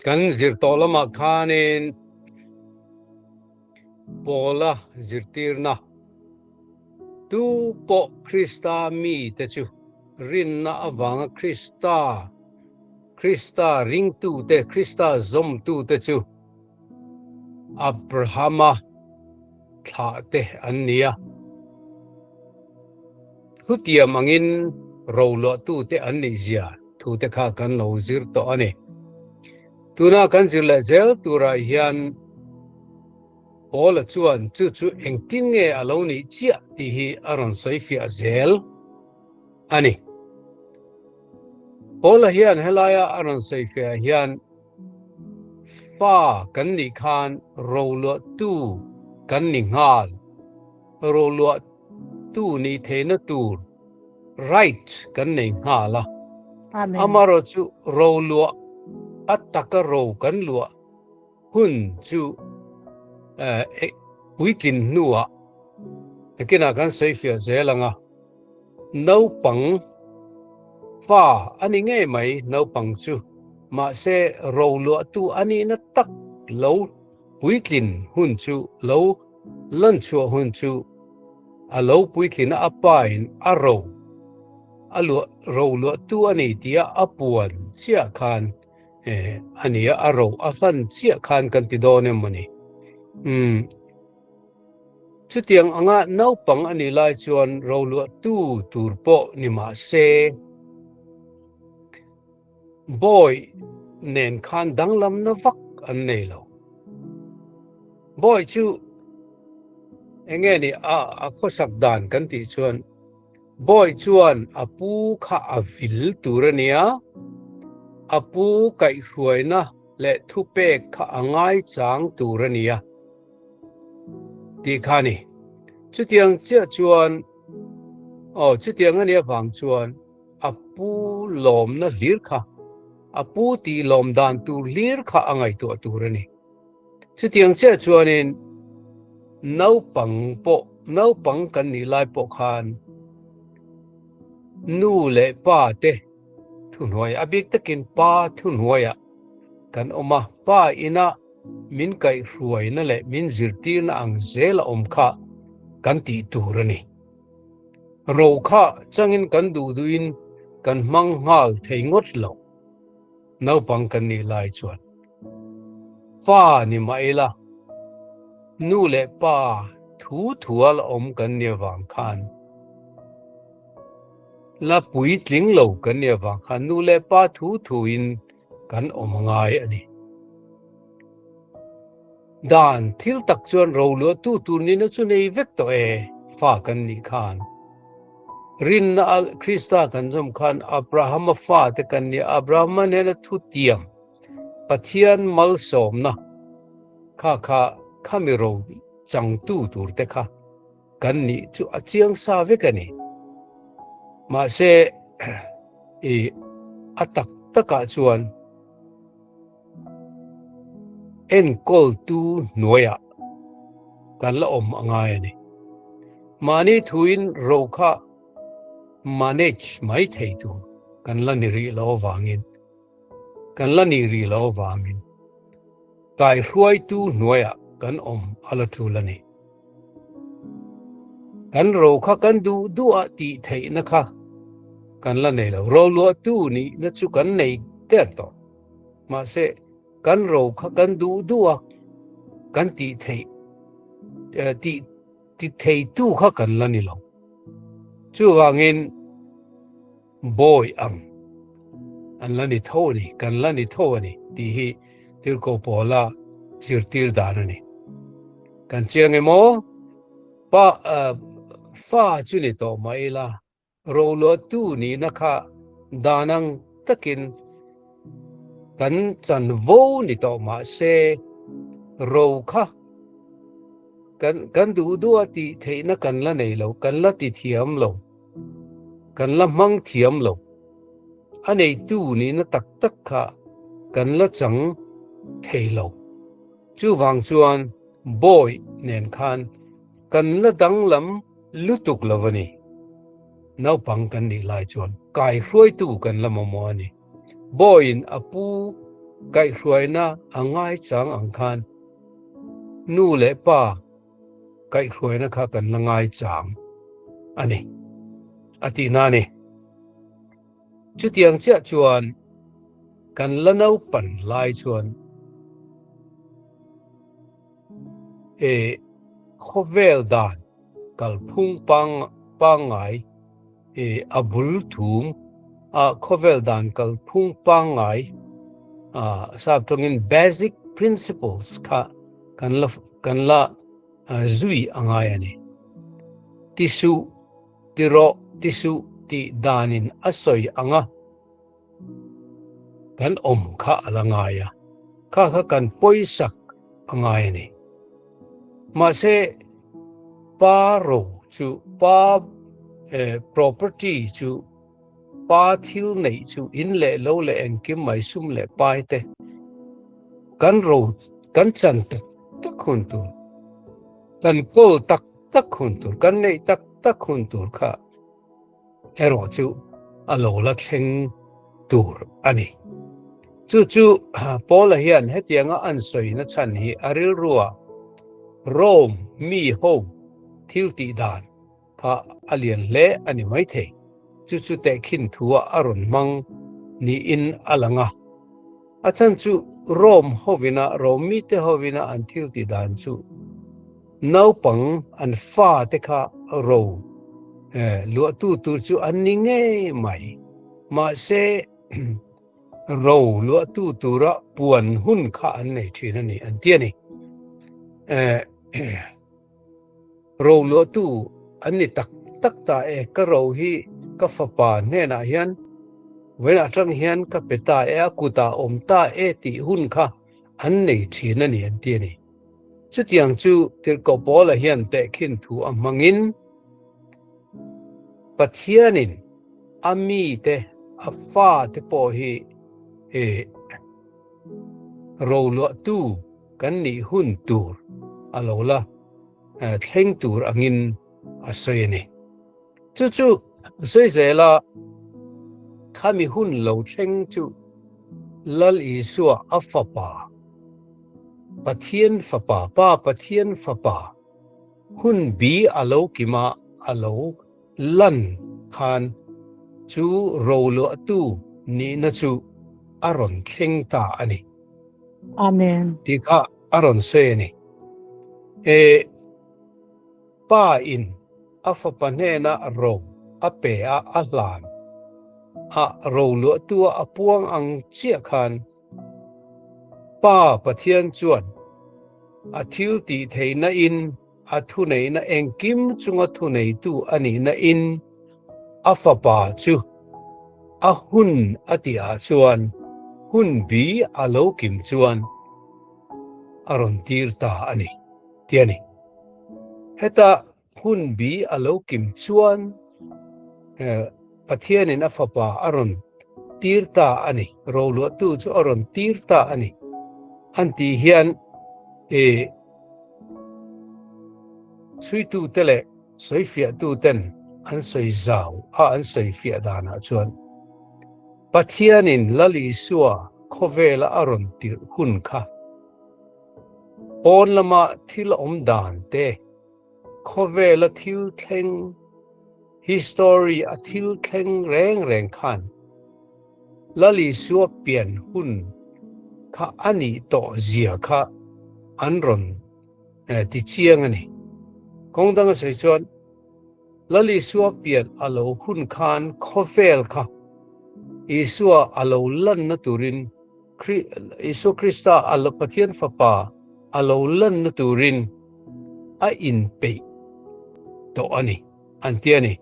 Kan zir tawh lamah khanin Paula zirtirna, Tu pawh Krista mite chu rinna avanga Krista, Krista ringtute, Krista zawmtute chu Abrahama thlahte an ni a. Thutiam angin roluahtute an nihzia thute kha kan lo zir tawh a ni. Tuna kan zir leh zel turah hian Paula chuan chu chu engtin nge a lo nih chiah tih hi a rawn sawi fiah zel a ni. Paula hian helaia a rawn sawi fiah hian fa kan nih khan roluahtu kan ni nghal, roluahtu nih theihna tur right kan nei nghal a. Amen. Amaherawh chu roluah a taka ro kan luah hun chu puitlin hnuah nakinah kan sawi fiah zel ang a. Naupang fa a ni ngei mai naupang chu, mahse roluahtu a nihna tak lo puitlin hun chu lo lan chhuah hun chu a lo puitlin a, a pain a ro a luah roluahtu a ni tia a puan chiah khan a ni a, a ro a hlan chiah khan kan ti dawn em maw ni? Umm. Chutiang anga naupang a nih lai chuan roluahtu tur pawh ni mah se, bawi nen khan danglamna vak an nei lo. Bawi chu eng nge ni a a khawsak dan kan tih chuan bawi chuan a pu kha a vil tur a nia, a pu kaihhruaina leh thupek kha a ngaichang tur a nia. Tih kha a ni. Chutiang chiah chuan, aw, chutiang a nih avang chuan a pu lawmna hlir kha, a pu tih lawm dan tur hlir kha a ngaihtuah tur a ni. Chutiang chiah chuanin naupang pawh, naupang kan nih lai pawh khan nu leh pa te thuhnuai, a bik takin pa thuhnuaiah kan awm a, pa ina Min kaihhruaina leh min zirtirna ang zel a awm kha kan tih tur a ni. Ro kha changin kan duh duhin kan hmang nghal thei ngawt lo. Naupang kan nih lai chuan fa ni mah ila nu leh pa thu thua la awm kan nih avang khan la puitling lo kan nih avang khan nu leh pa thu thuin kan awm a ngai a ni. Dan thil tak chuan roluahtu tur nihna chu nei vek tawh e, fa kan nih khan. Rinna a Krista kan zawm khan Abrahama fa te kan ni a, Abrahama hnena thu tiam Pathian malsawmna kha kha khami ro changtu tur te kha kan nih chu a chiang sa vek a ni. Mahse, i a tak takah chuan enkawltu hnuaiah kan la awm a ngai a ni. Mahni thuin ro kha manage mai thei tur kan la ni rih lo avangin, kan la nih rih lo avangin kaihruaitu hnuaiah kan awm a la tul a ni. Kan ro kha kan duh duh a tih theihna kha kan la nei lo. Ro luahtu nihna chu kan nei der tawh. Mahse, kan ro kha kan duh duh a kan tih theih tih ti theitu kha kan la ni lo. Chuvangin bawi ang an la ni tho a ni, kan la ni tho a ni tih hi Tirhkoh Paula zirtir dan a ni. Kan chiang emaw, pa fa chu ni tawh mah ila, roluahtu nihna kha dan ang takin kan chanvo ni tawh mah se, ro kha kan kan duh duh a tih theihna kan la nei lo, kan la ti thiam lo. Kan la hmang thiam lo. A neitu nihna tak tak kha kan la chang thei lo. Chuvang chuan bawi nen khan kan la danglam lutuk lo a ni. Naupang kan nih lai chuan kaihruaitu kan la mamawh a ni. Bawiin a pu. Kaihhruaina a ngaichang ang khan nu leh pa kaihhruaina kha kan la ngaichang a ni, a tihna a ni. Chutiang chiah chuan kan la naupan lai chuan e khawvel dan kalphung pangngai e a bul thum a khawvel dan kalphung pangngai a sap tawngin basic principles kha kan la kan la zui a ngai a ni. Ti suh, ti rawh, ti suh tih danin a sawi ang a, kan awm kha a la ngai a, kha kha kan pawisak a ngai a ni. Mahse, pa ro chu, pa property chu, pa thil neih chu in leh lo leh engkim mai sum leh pai te kan ro kan chan tak tak hun tur, kan kawl tak tak hun tur, kan neih tak tak hun tur kha erawh chu a lo la thleng tur a ni. Chu chu Paula hian hetianga an sawina chhan hi a rilrua Rome mi ho thil tih dan kha a lian hle a ni maithei. Chu chu tehkhin thua a rawn hmang niin a lang a. A chhan chu Rome hovina, Rome mite hovina an thil tih dan chu Naupang an fate kha ro luahtu tur chu an ni ngei mai. Mahse, ro luahtu tura puan hun kha an nei thin a ni, an ti a ni. Ro luahtu an ni tak tak ta e, ka ro hi ka fapa hnenah hian vawiin atang hian ka pe ta e, a kutah awm ta e tih hun kha an nei thin a ni, an ti a ni. Chutiang chu Tirhkoh Paula hian tehkhin thu a hmangin Pathianin a mite, a fate pawh hi roluahtu kan nih hun tur a lo la thleng tur angin a sawi a ni. Chu chu sawi zela khami hun lo thleng chu Lal Isua a fapa, Pathian fapa, Pa Pathian fapa hun bi a lo kima a lo lan khan chu roluahtu nihna chu a rawn thleng ta a ni. Amen. Tih kha a rawn sawi a ni. E. Pa in a fapa hnena ro a pe a a hlan a ro luahtu a a puang ang chiah khan Pa Pathian chuan a thil tih theihna in a thuneihna engkim chunga thuneitu a nihna in a fapa chu a hun a tih ah chuan hun bi a lo kim chuan a rawn tir ta a ni ti a ni. Heta hun bi a lo kim chuan Pathianin a fapa a rawn tir ta a ni, roluahtu chu a rawn tir ta a ni an tih hian chhuitute leh sawifiahtuten an sawi zau a an sawifiah danah chuan Pathianin Lal Isua khawvela a rawn tirh hun kha Pawn lama thil awm dan te, khawvela thil thleng, history a thil thleng reng reng khan Lal Isua pian hun kha a nih tawh zia kha an rawn ti chiang a ni. Kawng danga sawi chuan Lal Isua pian a lo hun khan khawvel kha Isua a lo lanna turin Isua Krista a lo Pathian Fapa a lo lanna turin a inpeih tawh a ni, an ti a ni.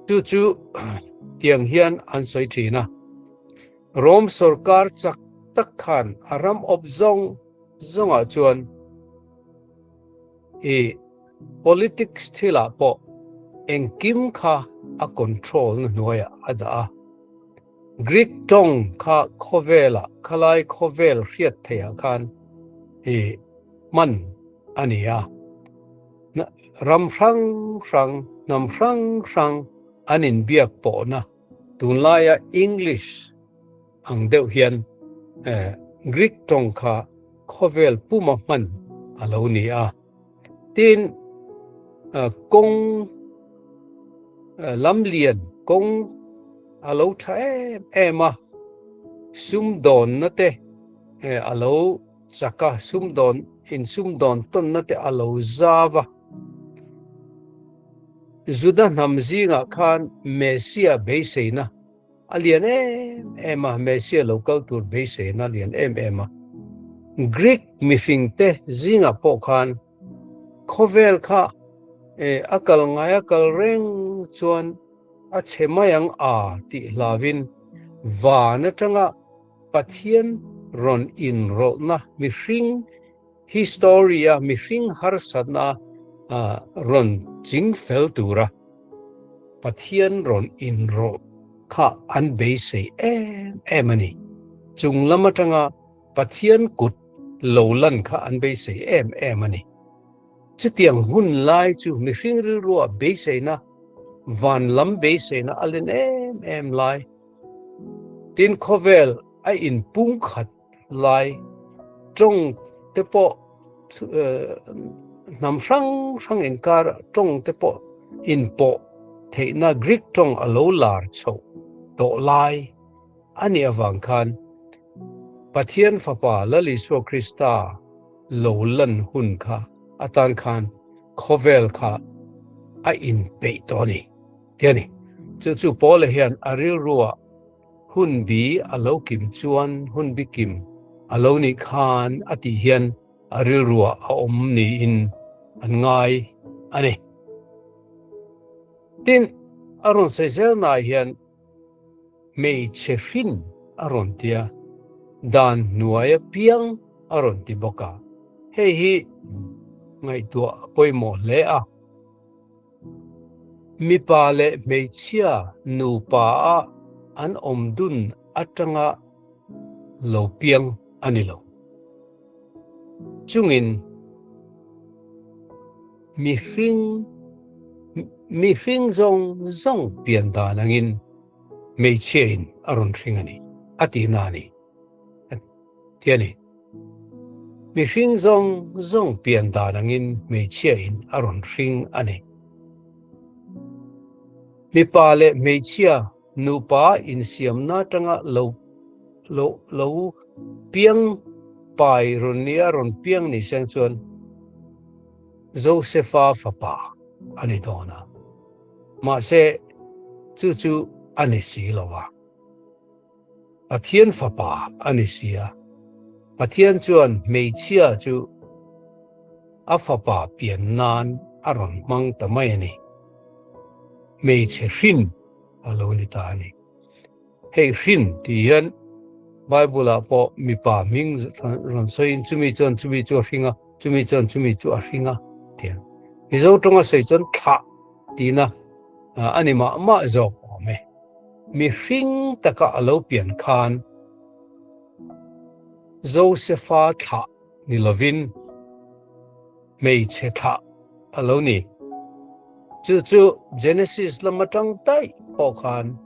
Chu chu tiang hian an sawi thin a, Rom sorkar chak tak khan a ram awp zawng zawngah chuan i politics thilah pawh engkim kha a control na hnuaiah a dah a. Greek tawng kha khawvela khalai khawvel hriat theihah khan i hman a ni a. Ram hrang hrang, hnam hrang hrang an inbiak pawhna tunlaia English ang deuh hian Greek tawng kha khawvel puma hman a lo ni a. Tin, kawng lamlian kawng a lo tha em em a, sumdawnna te a lo chak a, sumdawn insumdawn tawnna te a lo zau a. Juda hnam zingah khan Messia beiseina A lian em em a, Messia lo kal tur beiseina a lian em em a. Greek mihringte zingah pawh khan khawvel kha a kal ngai a kal reng chuan a chhe mai ang a tih hlauhin van atanga Pathian rawn inrawlhna mihring history-a mihring harsatna rawn ching fel tura Pathian rawn inrawlh kha an beisei em em a ni. Chung lam atanga Pathian kut lo lan kha an beisei em em a ni. Chutiang hun lai chu mihring rilrua beiseina, van lam beiseina a len em em lai. Tin, khawvel a inpumkhat lai tawng te pawh hnam hrang hrang inkar tawng te pawh inpawh theihna Greek tawng a lo lar chhoh tawh lai a nih avang khan Pathian Fapa Lal Isua Krista lo lan hun kha atan khan khawvel kha a inpeih tawh a ni tih a ni. Chu chu Paula hian a rilruah Hun bi a lo kim chuan hun bi kim a lo nih khan a tih hian a rilruah a awm niin an ngai a ni. Tin, a rawn sawi zelnaah hian hmeichhe hrin a rawn ti a, dan hnuai apiang a rawn ti bawk a, hei hi ngaihtuah a pawimawh hle a. Mipa leh hmeichhia nupa a an awm dun atanga lo piang a ni lo. Chungin mihring mihring zawng zawng pian dan angin hmeichhiain a rawn hring a ni, a tihna a ni. Ti a ni. Mihring zawng zawng pian dan angin hmeichhiain a rawn hring a ni. Mipa leh hmeichhia nupa insiamna atanga lo lo lo piang pai rawn nia rawn piang ni seng chuan Josefa fapa a ni dawn a. Mahse chu chu a ni si lo a. Pathian fapa a ni si a, Pathian chuan hmeichhia chu a fapa pian nan a rawn hmang ta mai a ni. Hmeichhe hrin a lo ni ta a ni. Hei hrin tih hian Bible-ah pawh mipa hming rawn sawiin chumi chuan chumi chu a hring a, chumi chuan chumi chu a hring a tih a. Mizo tawnga sawi chuan thlah tihna a ni mah mah zawk awm e. Mihring taka a lo pian khan Josefa thlah ni lovin hmeichhe thlah a lo ni. Chu chu Genesis lam atang daih pawh khan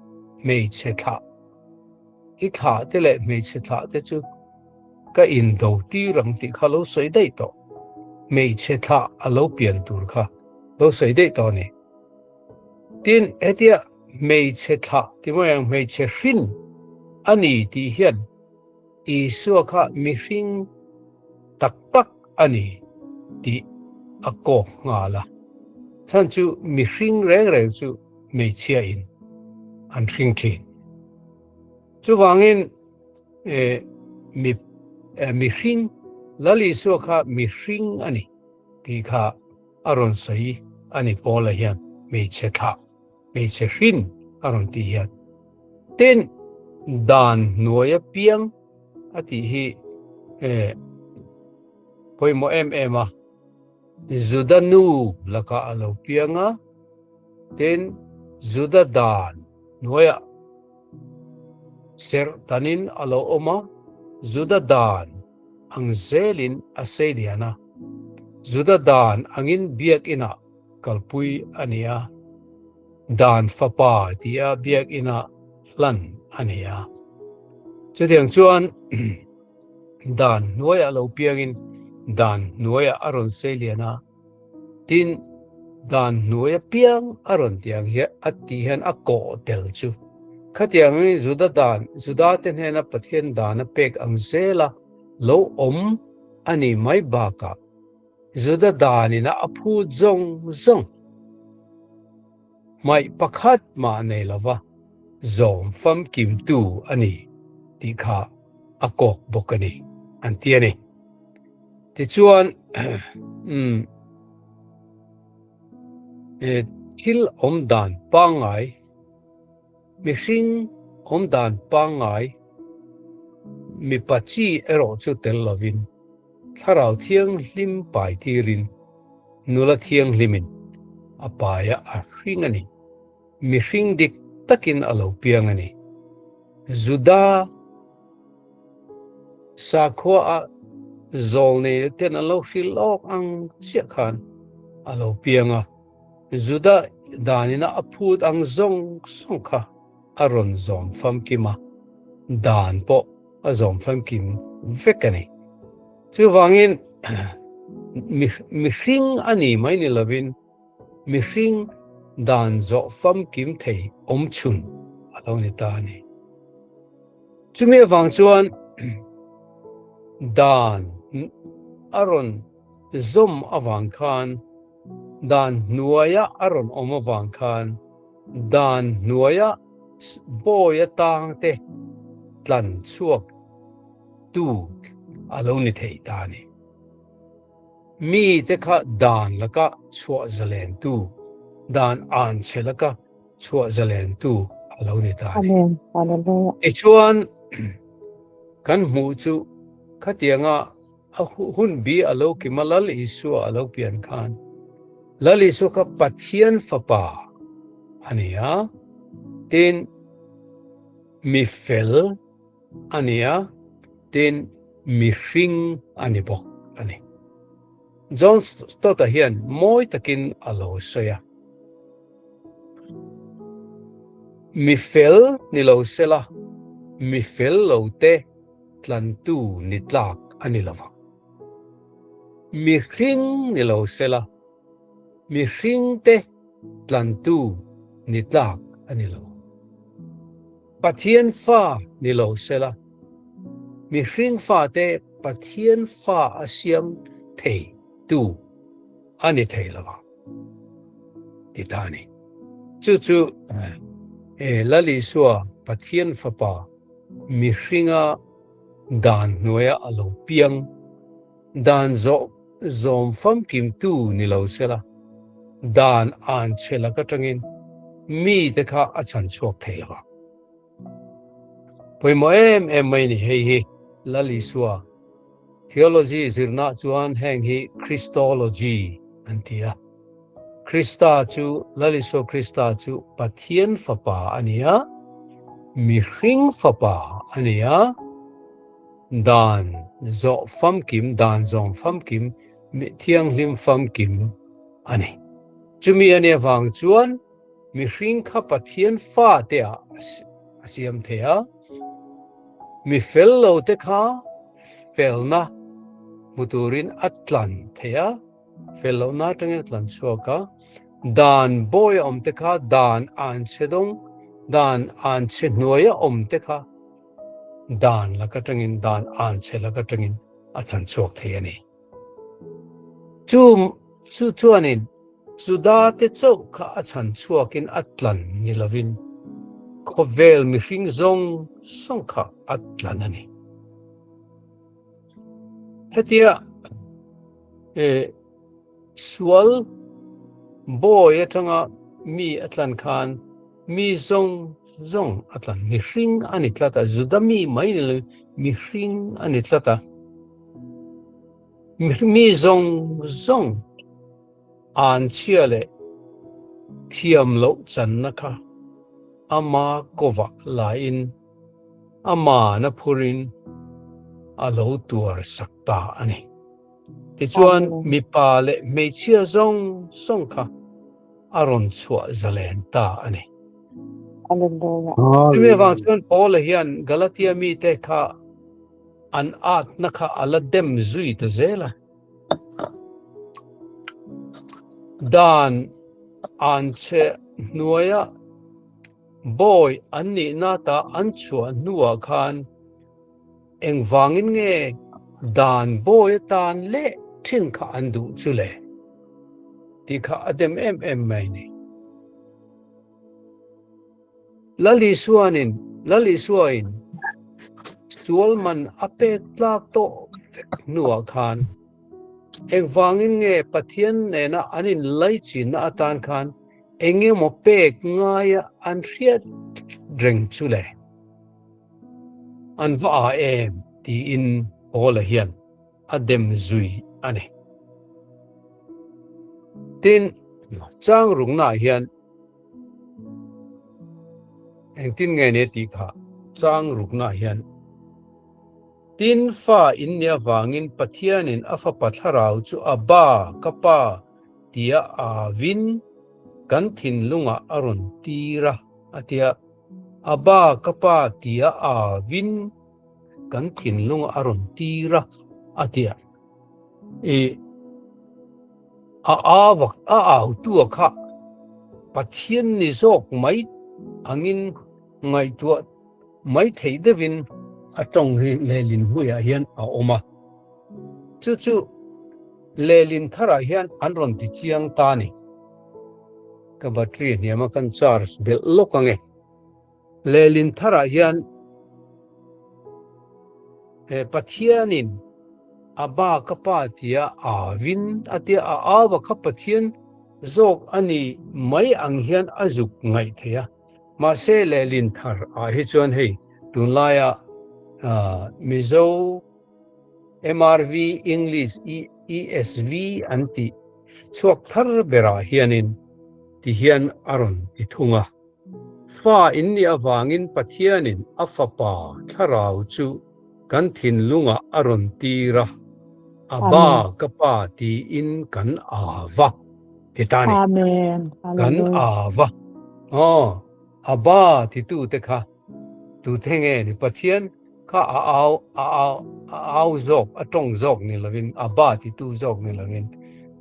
hmeichhe thlah, i thlah te leh hmeichhe thlah te chu ka indo tir ang tih kha lo sawi daih tawh. Hmeichhe thlah a lo pian tur kha lo sawi daih tawh a ni. Tin, hetia hmeichhe thlah ti mai ang, hmeichhe hrin a ni tih hian Isua kha mihring tak tak a ni tih a kawk nghal a. Chhan chu mihring reng reng chu hmeichhiain an hring thin. Chuvangin mihring, Lal Isua kha mihring a ni tih kha a rawn sawi a ni Paula hian hmeichhe thlah, hmeichhe hrin a rawn tih hian. Tin, dan hnuai apiang a tih hi pawimawh em em a, Juda nu lakah a lo piang a, tin, Juda dan hnuaiah serh tanin a lo awm a, Juda dan ang zelin a sei lian a, Juda dan angin biakinah kalpui a ni a, Dan fapa tia biakinah hlan a ni a. Chutiang chuan dan hnuaiah lo piangin dan hnuaiah a rawn sei lian a, tin dan hnuaia piang a rawn ti ang hian a tih hian a kawh tel chu. Khatiangin Juda dan, Judate hnena Pathian dan a pek ang zela lo awm a nih mai bakah Juda danin a phut zawng zawng hmaih pakhat mah nei lova zawm famkimtu a ni tih kha a kawk bawk a ni, an ti a ni. Tichuan, umm, thil awm dan pangngai, mihring awm dan pangngai, mipa chi erawh chu tel lovin, Thlarau Thianghlim pai tirin nula thianghlimin a paia a hring a ni. Mihring dik takin a lo piang a ni. Juda sakhua a zawlnei ten an lo hrilh lawk ang chiah khan a lo piang a. Juda danina a phut ang zawng zawng kha a rawn zawm famkim a, dan pawh a zawm famkim vek a ni. Chuvangin mihring a ni mai ni lovin mihring dan zawh famkim thei awm chhun a lo ni ta a ni. Chumi avang chuan dan a rawn zawm avang khan, dan hnuaia a rawn awm avang khan Dan hnuaia bawi atangte tlan chhuak tu a lo ni thei ta a ni. Mite kha dan laka chhuah zalen tu, dan an che laka chhuah zalen tu a lo ni ta a ni. Tichuan, kan hmuh chu khatianga A hun bi a lo kim a, Lal Isua a lo pian khan Lal Isua kha Pathian fapa a ni a, tin mi fel a ni a, tin mihring a ni bawk a ni. John Stott-a hian mawi takin a lo sawi a, Mi fel ni lo sela, mi fel lo te tlantu ni tlak a ni lo vang. Mihring ni lo sela, mihringte tlantu ni tlak a ni lo. Pathian fa ni lo sela, mihring fate Pathian fa a siam thei tu a ni thei lo vang, ti ta a ni. Chu chu Lal Isua Pathian Fapa Mihringa dan hnuaia a lo piang, dan zawh zawm famkimtu ni lo sela, dan an che lak atangin mite kha a chhan chhuak thei lo ang. Pawimawh em em mai ni hei hi Lal Isua theology zirna chuan heng hi Christology an ti a. Krista chu, Lal Isua Krista chu Pathian Fapa a ni a, mihring Fapa a ni a, dan zawh famkim, dan zawng famkim, thianghlim famkim a ni. Chumi a nih avang chuan mihring kha Pathian fate ah a siam thei a, mi fel lo te kha felna hmu turin a tlan thei a, Fel lohna atangin a tlan chhuak a, dan bawi a awm te kha dan an chhe dawng, dan an chhe hnuai a awm te kha dan lak atangin, dan an chhe lak atangin a tlan chhuak thei a ni. Chu chu chuanin Juda te chauh kha a chhan chhuakin a tlan ni lovin khawvel mihring zawng zawng kha a tlan a ni. Hetia sual bawi atanga mi a tlan khan mi zawng zawng a tlan, mihring a ni tlat a, Juda mi mai ni lo mihring a ni tlat a, mi zawng zawng an chhia leh thiam loh channa kha ama kawvah laiin Amah na phurin a lo tuar sak ta a ni. Tichuan, mipa leh hmeichhia zawng zawng kha a rawn chhuah zalen ta a ni. Hallelujah. Chumi avang chuan Paula hian Galatia mite kha an atna kha a la dem zui ta zel a. Dan an che hnuaia bawi an nihna ta an chhuah hnuah khan Engvangin nge dan bawi atan leh thin kha an duh chu le? Tih kha a dem em em mai ni. Lal Isuanin, Lal Isuain sual man a pek tlak tawh vek hnuah khan engvangin nge Pathian nena an inlaichinna atan khan engemaw pek ngaia an hriat reng chu le? An va a em tiin Paula hian a dem zui a ni. Tin, chang ruknaah hian engtin nge ni tih kha chang ruknaah hian Tin, fa in nih avangin Pathianin a Fapa Thlarau chu a ba, ka Pa, tia avin kan thinlungah a rawn tir a, a ti a. A ba ka pa tia a vin kan thinlung a rawn tir a, a ti a. I a avak a autu a kha Pathian ni zawk mai angin ngaihtuah mai theih deuhin a tawng hi lehlin hmuiah hian a awm a. Chu chu lehlin tharah hian an rawn ti chiang ta a ni. Ka battery hniam a kan charge belh lawk ang e. Lehlin tharah hian he Pathianin a ba ka pa tia a vin a tia a au a kha Pathian zawk a ni mai ang hian a zuk ngaih thei a. Mahse lehlin thar ah hi chuan hei tunlaia Mizo MRV English ESV an tih chhuak thar berah hianin ti hian a rawn ti thung a. Fa in nih avangin Pathianin a Fapa Thlarau chu kan thinlungah a rawn tir a, A ba ka Pa tiin kan ava ti ta ni. Kan ava. Aw, a ba titute kha Tute nge ni Pathian kha a au a au a au zawk a tawng zawk ni lovin a ba titu zawk ni lovin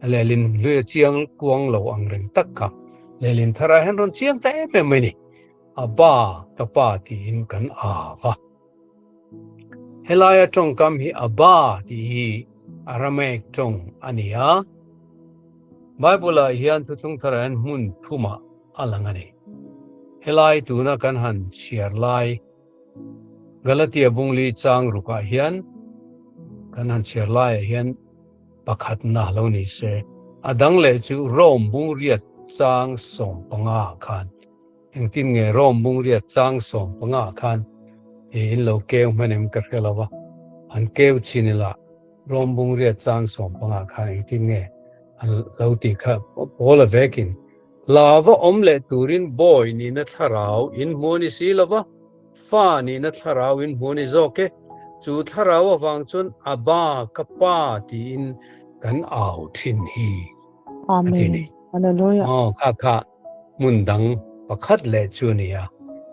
lehlin hlui a chiang kuang lo ang reng tak kha lehlin tharah hian rawn chiang ta em em mai ni a ba ka pa tiin kan ava helaia tawngkam hi a ba tih hi Aramaic tawng a ni a Bible ah hian thuthlung tharah hian hmun thumah a lang a ni. Helai tuna kan han chhiar lai Galatia bungli chang rukah hian kan han chhiar laiah hian pakhatna lo ni se, a dang leh chu Rome bungriat chang 15 khan engtin nge Rome bungriat chang 15 khan in lo keu hman em ka hre lo va, an keu chin ila Rome bungriat chang 15 khan engtin nge an lo tih kha Paula vekin Lava awm leh turin bawi nihna thlarau in hmu a ni si lova, fa nihna thlarau in hmu a ni zawk e. Chu thlarau avang chuan Abba, ka Pa tiin kan au thin hi a ti ni. Amen. Aw, kha kha hmun dang pakhat leh chu a ni a.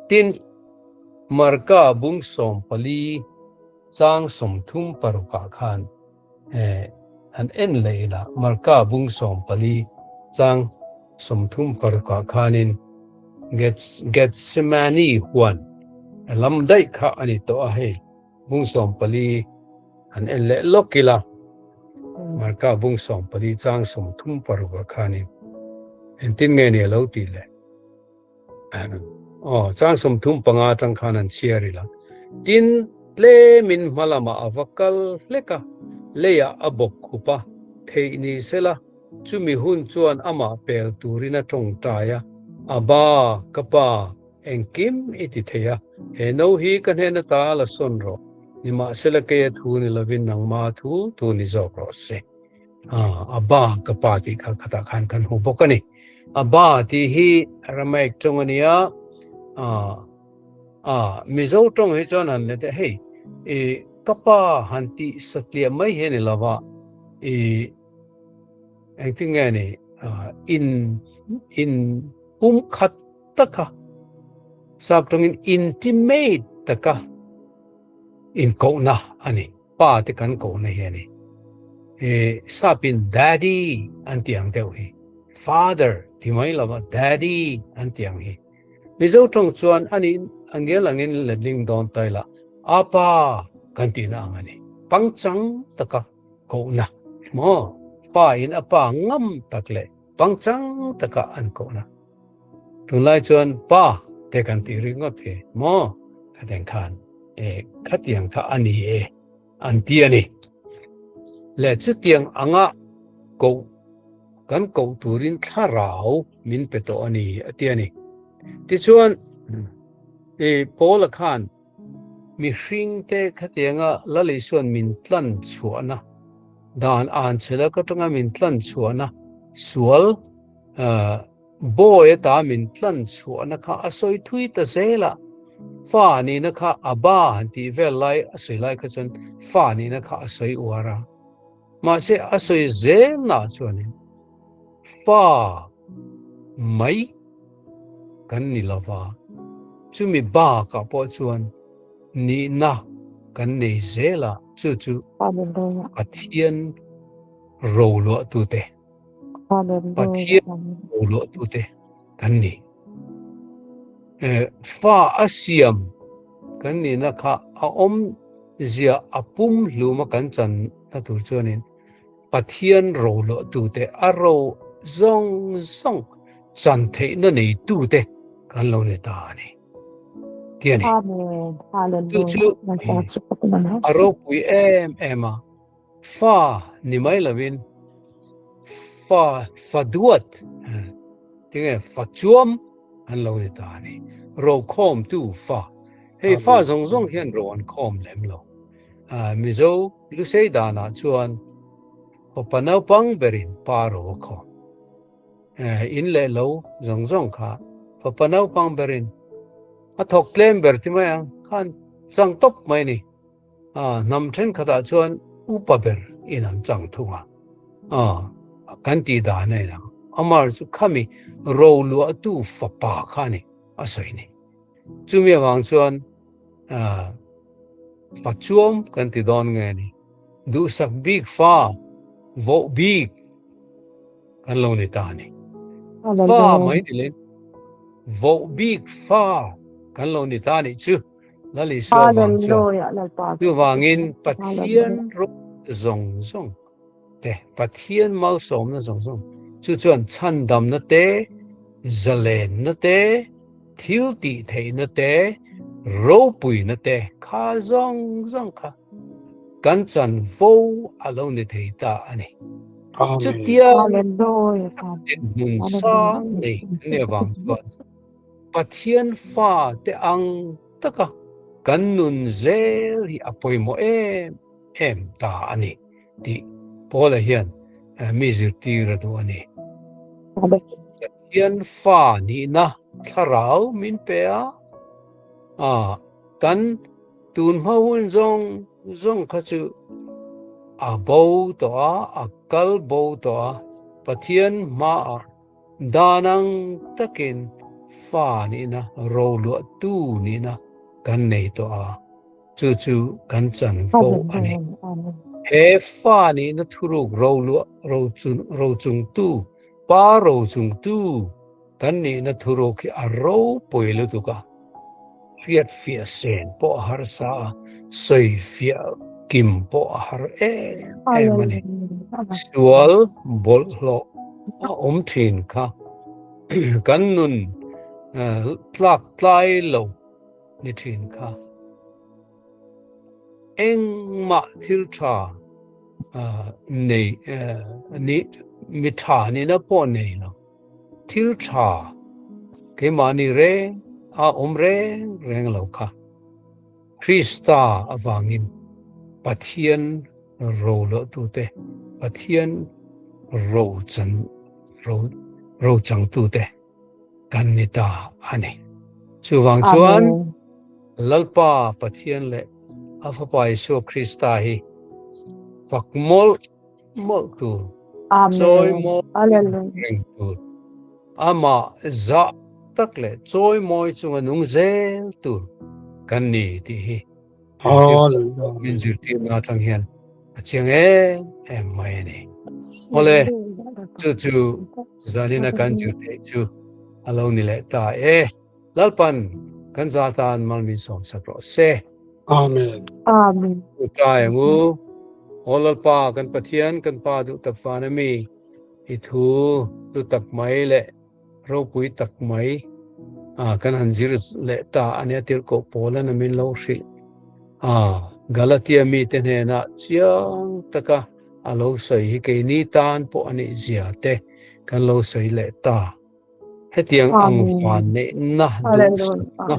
Tin, Marka bung 14 chang 36 ah khan Han en leh ila, Marka bung 14 chang 36 ah khanin Gethsemane huan lam daih kha a ni tawh a, hei bung 14 han en leh lawk ila, Marka bung 14 chang 36 ah khanin engtin nge ni a lo tih le? Aw, chang 35 atang khan an chhiar ila. Tin, tlemin hma lamah a va kal hlek a, leiah a bawk khup a, theih ni sela, chumi hun chuan amah pel turin a tawngtai a, Abba, ka pa, engkim i ti thei a, he no hi ka hnen ata la sawn rawh, nimahsela keia thu ni lovin nangma thu thu ni zawk rawh se. Abba ka pa tih kha khatah khan kan hmu bawk a ni. Abba tih hi Aramaic tawng a ni a, Mizo tawng hi chuan han let hei i ka pa han tih satliah mai hi a ni lova, i engtin nge ni in in pum khat taka. Sap tawngin intimate taka inkohna a ni. Pa te kan kohna hi a ni. E, sapin daddy an ti ang deuh hi. Father ti mai lova daddy an ti ang hi. Mizo tawng chuan ani angel angin letling dawn tai la apa kan tihna ang a ni. Pangchang taka kohna maw? Fa in a pa ngam tak leh pangchang taka an kohna. Tunlai chuan pa te kan tih ringawt hi maw? Khateng khan e khatiang kha a ni e an ti a ni. Le chutiang anga koh kan koh turin thlarau min pe tawh a ni a ti a ni. Tichuan e Paula khan mihringte khatianga Lal Isuan min tlan chhuahna dan an chhela ka tanga min tlan chhuahna sual Bawi ata min tlan chhuahna kha a sawi thui ta zel a, fa nihna kha a ba han tih vel lai a sawi lai kha chuan fa nihna kha a sawi uar a. Mahse a sawi zelnaah chuanin fa mai kan ni lo va, chumi bakah pawh chuan nihna kan nei zel a, chu chu Pathian roluahtute. Pathian roluahtute kan ni. Fa a siam kan nihna kha a awm zia a pum hluma kan chan na tur chuanin Pathian roluahtute a ro zawng zawng chan theihna neitute kan lo ni ta a ni. Ti a ni. Chu chu a ropui em em a. Fa ni mai lovin fa fa duat tinge fa chuam an lo ni ta a ni. Ro khawmtu fa. Hei fa zawng zawng hian ro an khawm lem lo. Mizo Lusei danah chuan fapa naupang berin pa ro a khawm. In leh lo zawng zawng kha fapa naupang berin a thawk tlem ber ti mai ang khan chang tawp mai a ni. A hnam thenkhatah chuan upa ber in an chang thung a, a kan tih dan a inang. Amar chu khami roluahtu fapa kha a ni, a sawi ni. Chumi avang chuan fa chuam kan ti dawn nge ni, duhsak bik fa, voh bik kan lo ni ta a ni. Fa mai ni leh voh bik fa kan lo ni ta a nih chu. Lal Isua vang chuan chuvangin Pathian rawng zawng zawng te, Pathian malsawmna zawng zawng chu chuan chhandamna te, zalenna te, thil tih theihna te, ropuina te kha zawng zawng kha kan chanvo a lo ni thei ta a ni. Chutia hmun sang nei kan nih avang chuan Pathian fa te ang taka kan nun zel hi a pawimawh em em ta a ni tih Paula hian mi zirtir a duh a ni. Pathian fa nihna thlarau min pe a, kan tun hma hun zawng zawng kha chu a bo tawh a, a kal bo tawh a, Pathian hmaah Dan ang takin fa nihna, roluahtu nihna kan nei tawh a, chu chu kan chanvo a ni. He fa nihna thuruk roluah rochungtu, pa rochungtu kan nihna thuruk hi a ropui lutuk a, hriatfiah sen pawh a harsa a, sawifiah kim pawh a har em em a ni. Sual bawlhhlawh a awm thin kha kan nun tlak tlai lo ni thin kha. Engmah thil tha nei ni mi tha nihna pawh nei lo. Thil tha keimahni reng a awm reng reng lo kha. Krista avangin Pathian roluahtute, Pathian rochan ro rochangtute kan ni ta a ni. Chuvang chuan Lalpa Pathian leh a Fapa Isua Krista hi fak mawlh mawlh tur, chawi mawlh reng tur, amah zah. tak leh chawimawi chunga nung zel tur kan ni tih hi min zirtirna atang hian a chiang em em mai a ni. Awle, chu chu zanina kan zir theih chu a lo ni leh ta e. Lalpan kan za tan mal min sawm sak rawh se. Amen. Amen. Tlai ang u. Aw Lalpa kan Pathian kan Pa duh tak van ami i thu hlu tak mai leh ropui tak mai a kan han zir leh ta ania tirhkoh Paula'n a min lo hrilh a Galatia mite hnenah chiang taka a lo sawi hi keini tan pawh a nih zia te kan lo sawi leh ta. Hetiang ang van neihna duhsakna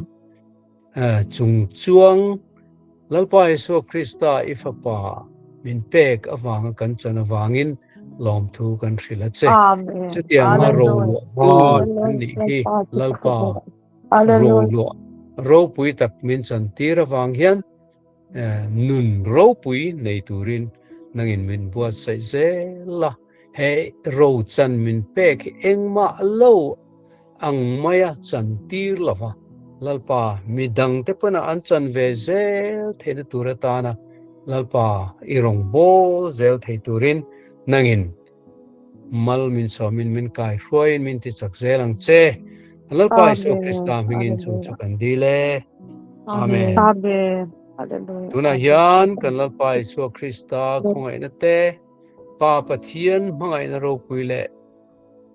chung chuang Lalpa Isua Krista i Fapa min pek avanga kan chan avangin lawmthu kan hrilh a che. Chutianga roluahtu an nih hi Lalpa roluah ropui tak min chantir avang hian nun ropui nei turin nangin min buatsaih zel a. He ro chan min pek hi engmah lo ang maia chan tir lo va, Lalpa midangte pawna an chan ve zel theihna tur atana Lalpa i rawngbâwl zel thei turin nangin mal min sawmin min kaihruaiin min tichak zel ang che. Lalpa Isua Krista hmingin chung chu kan dil e. Amen. Tunah hian kan Lalpa Isua Krista khawngaihna te, Pa Pathian hmangaihna ropui leh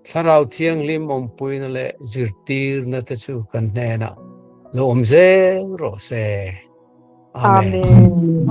Thlarau Thianghlim awmpuina leh zirtirna te chu kan hnenah lo awm zel rawh se. Amen. Amen.